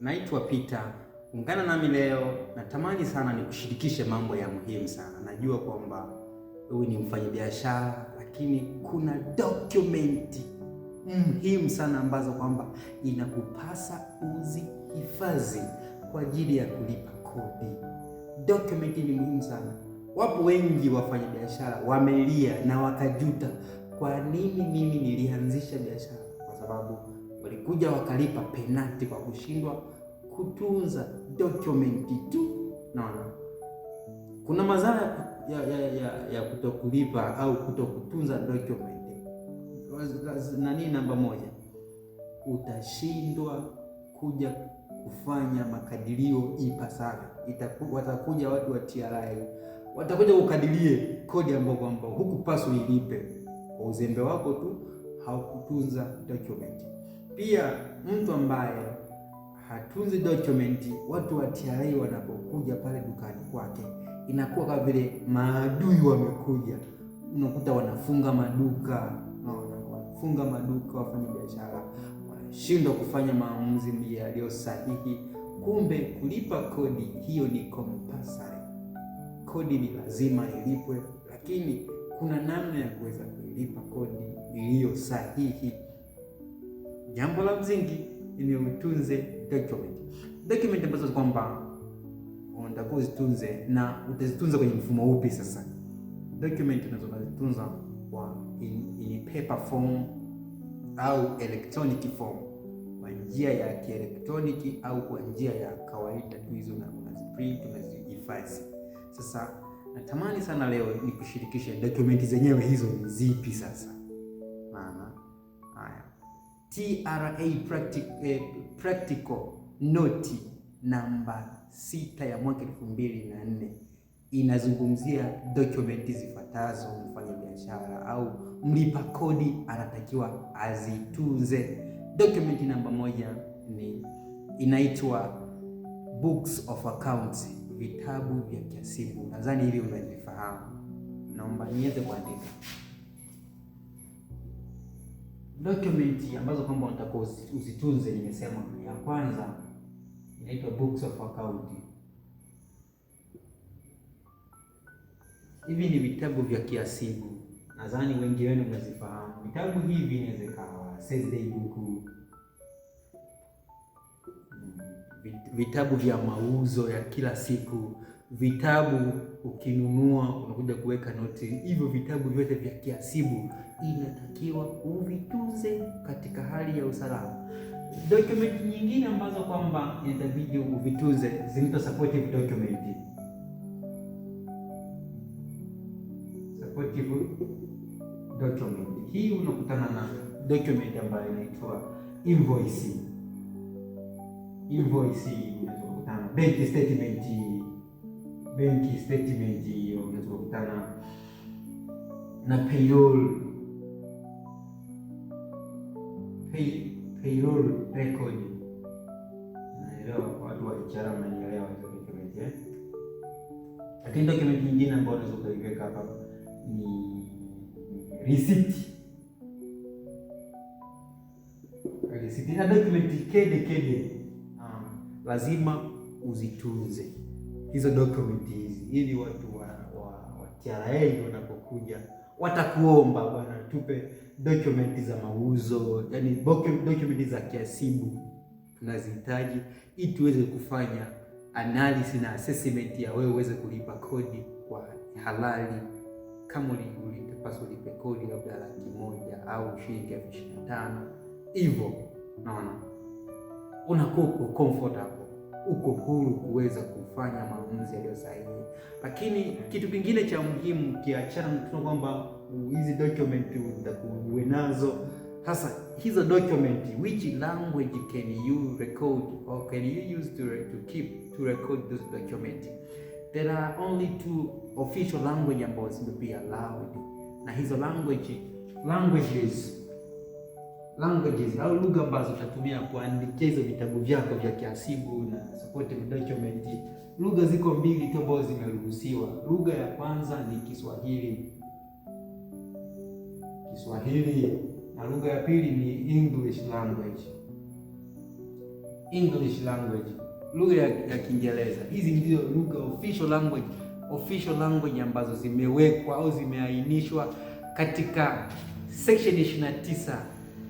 Naitwa Peter. Ungana nami leo, natamani sana nikushirikishe mambo ya muhimu sana. Najua kwamba wewe ni mfanyabiashara, lakini kuna dokumenti muhimu sana ambazo kwamba inakupasa uzihifadhi kwa ajili ya kulipa kodi. Dokumenti ni muhimu sana. Wapo wengi wafanyabiashara wamelia na wakajuta, kwa nini mimi nilianzisha biashara? Kwa sababu walikuja wakalipa penati kwa kushindwa kutunza dokumenti tu. Naona kuna madhara ya kutokulipa au kutokutunza dokumenti. Nani, namba moja, utashindwa kuja kufanya makadirio ipasavyo. Watakuja watu wa TRA watakuja kukadirie kodi ambayo kwamba hukupaswa ilipe kwa uzembe wako tu, haukutunza document. Pia mtu ambaye hatunzi document, watu wa TRA wanapokuja pale dukani kwake inakuwa kama vile maadui wamekuja. Unakuta wanafunga maduka, unaona wanafunga maduka, wafanya biashara wanashindwa kufanya maamuzi yaliyo sahihi. Kumbe kulipa kodi hiyo ni compulsory. Kodi ni lazima ilipwe, lakini kuna namna ya kuweza kuilipa kodi iliyo sahihi. Jambo la msingi ni utunze document, document ambazo kwamba unatakiwa uzitunze, na utazitunza kwenye mfumo upi? Sasa document unaweza kuzitunza kwa in paper form au electronic form, kwa njia ya kielektroniki au kwa njia ya kawaida tu, hizo unaziprint, unazihifadhi. Sasa natamani sana leo nikushirikishe dokumenti zenyewe hizo ni zipi sasa. Maana haya TRA practical note namba 6 ya mwaka 2004 inazungumzia dokumenti zifuatazo mfanyabiashara au mlipa kodi anatakiwa azitunze. Dokumenti namba moja ni inaitwa books of accounts, vitabu vya kiasibu. Nadhani hivi unavifahamu, naomba niweze kuandika dokumenti ambazo kwamba unataka uzitunze. Nimesema ya kwanza inaitwa books of account. Hivi ni vitabu vya kiasibu, nadhani wengi wenu mnazifahamu vitabu hivi. Inaweza ikawa sales day book, vitabu vya mauzo ya kila siku, vitabu ukinunua unakuja kuweka noti. Hivyo vitabu vyote vya kiasibu inatakiwa uvitunze katika hali ya usalama. Document nyingine ambazo kwamba inabidi uvitunze zinaitwa supportive document. Supportive document hii unakutana na document ambayo inaitwa invoice. Invoice unaweza kukutana bank statement, bank statement hiyo unaweza kukutana na payroll, payroll record. Naelewa watu wa HR mnanielewa hizo document eh? Lakini document nyingine ambayo unaweza kuiweka hapa ni receipt. Receipt na document kede kede, lazima uzitunze hizo document hizi ili watu wa TRA wanapokuja watakuomba, bwana, tupe document za mauzo, yani document za kiasibu tunazihitaji ili tuweze kufanya analysis na assessment ya wewe uweze kulipa kodi kwa halali. Kama ulipaswa ulipe kodi labda 100,000 au shilingi 25,000 hivyo, naona unakuwa uko comfortable, uko huru kuweza kufanya maamuzi yaliyo sahihi. Lakini kitu kingine cha muhimu kiachana na kwamba hizi document uwe nazo sasa, hizo document, which language can you record or can you use to keep to record those document? There are only two official language ambazo will be allowed, na hizo languages au lugha ambazo utatumia kuandikia hizo vitabu vyako vya kiasibu na supportive document, lugha ziko mbili tu ambazo zimeruhusiwa. Lugha ya kwanza ni Kiswahili, Kiswahili, na lugha ya pili ni English language. English language, lugha ya Kiingereza. Hizi ndio lugha official language ambazo zimewekwa au zimeainishwa katika section 29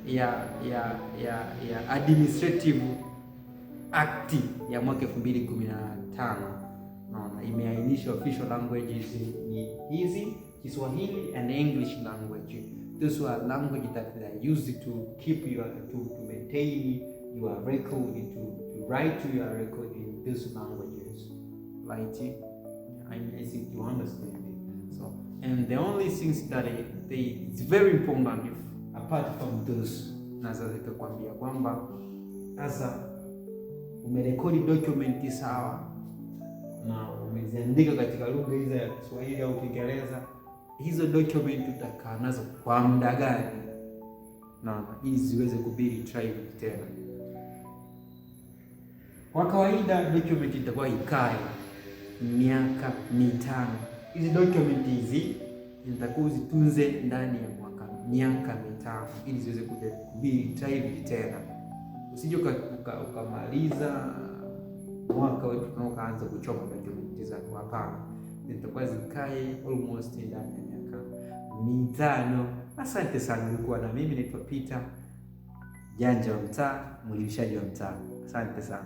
ya Administrative Act ya mwaka 2015. Naona imeainisha official languages ni hizi, Kiswahili and English language. Those are language that they are used to keep your to maintain your record, to write to your record in these languages, right? I think you understand it. So, and the only things that it's very important, if apart from those, naweza nikakwambia kwamba sasa umerekodi document sawa na umeziandika katika lugha hizo ya Kiswahili au Kiingereza, hizo document utakaa nazo kwa muda gani? Na ili ziweze kubi retrieved tena. Kwa kawaida document itakuwa ikae miaka 5. Hizi document hizi zitakuwa uzitunze ndani ya miaka 5 ili ziweze kuja kubi retrieved tena. Usije ukamaliza mwaka wetu ukaanza kuchoma document zako. Hapana, zitakuwa zikae almost ndani ya miaka 5. Asante sana, ulikuwa na mimi, naitwa Peter Janja wa Mtaa, mwelimishaji wa mtaa. Asante sana.